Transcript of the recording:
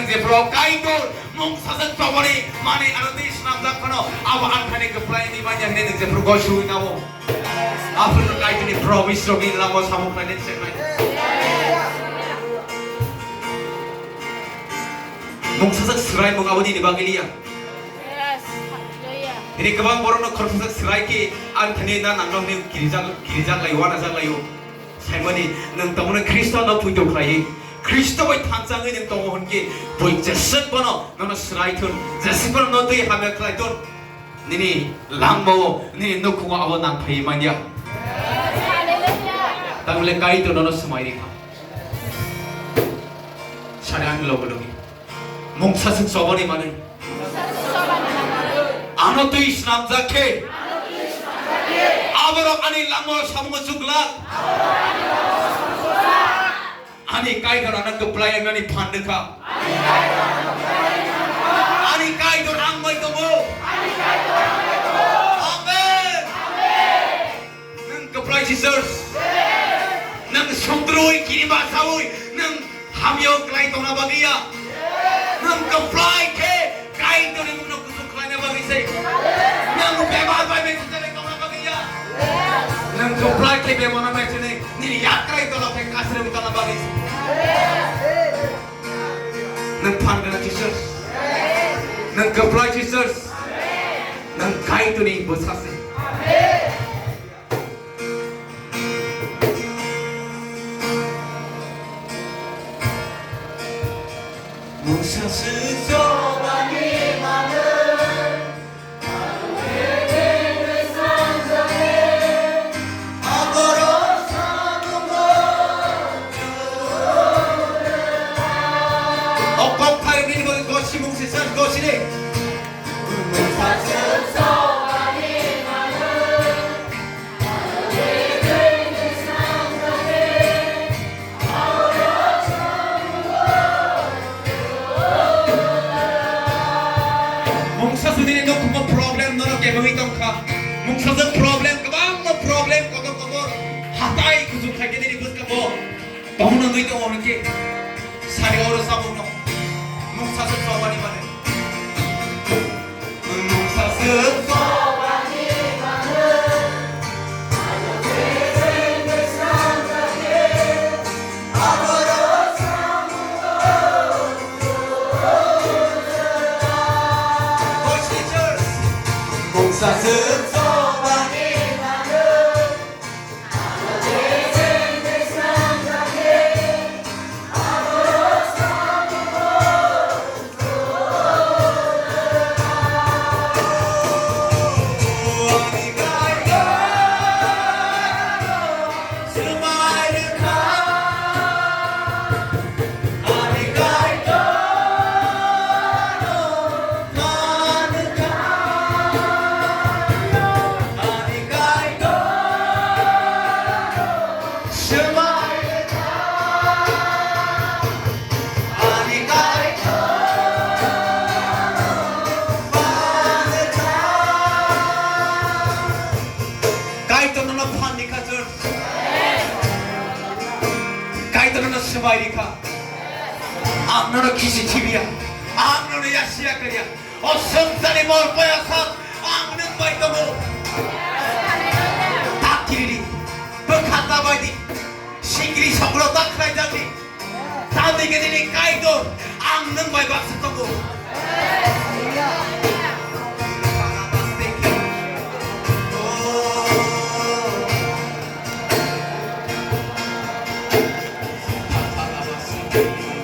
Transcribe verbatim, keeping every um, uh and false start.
Jephru Kaitor mungsaswk chobani manwi ano twi snamjak phano, abo ang thani kwplaini manya hwnwi nwng jephru gosiwi nao. Aphuru Kaitorni promise rokni lama samung khlainani se khlai. Mungsaswk swraimung abo nini bagwi liya. Yes, hallelujah. Nini kwbang borokno khoroksa swrai khe ang thani na nangno hwnwi kirijak, kirijak lai, uanajak lai-o. Saimani, nwng tongmani Khristo no puito khlaiwi, Khristo bai thansa wngwi nwng tongo hwnkhe, bui jeswk bono nono swrai thun, jeswk bono no twi hamya khlai thun. Nini langmao, nini nukhungo abo nang phaiwi manya. Tamle Kaitor nono swmai rikha. Sari ang logo logi. Mungsaswk chobani manwi. Ano twi snamjak khe. Aborok ani langmao samungo chuklak. Ani Kaitor ano kwplai wngnani phan rwkha. Ani Kaitor ang bai tongo. Amen. Nwng kwplai si church. Nwng sumtrui, kirima saui, nwng hamyo klai tongna bagwi ya. Nwng kwplai khe Kaitorni mungno kuchuk khlaina bagwi se. Nwng bemar bai bai sujakwi tongna bagwi ya. Nwng kwplai khe bemarno bai sini nini yakrai tola khe kasrwi tongna bagwi se. Nwng phan gwnang si church. Nwng kwplai si church. Nwng Kaitorni bwsa se. O kok thai nini bo gosi mung si san gosi de. Mungsa sudini nukhungo problem nono kebengwi tongkha. Mungsa jwk problem, kwbangma problem, kotor kotor hatai kuchuk khaikhe nini bwskangbo. Tongno nui tongo hwnkhe, sari oro sabukno mungsa se chobani mane. Mungsa se chobani mane. Mungsa se chobani mane. Kaitor nono phan rikha chwng. Kaitor nono swbai rikha. Ang nono kisi thibiya. Ang nono yasiya kariya. O swngcharni mol paya sak. Ang nwng bai tongo. Tak kiridi. Bwkha ta bai di. Sikri sokro tak khlai jak di. Tamo khe nini Kaitor ang nwng bai baksa tongo.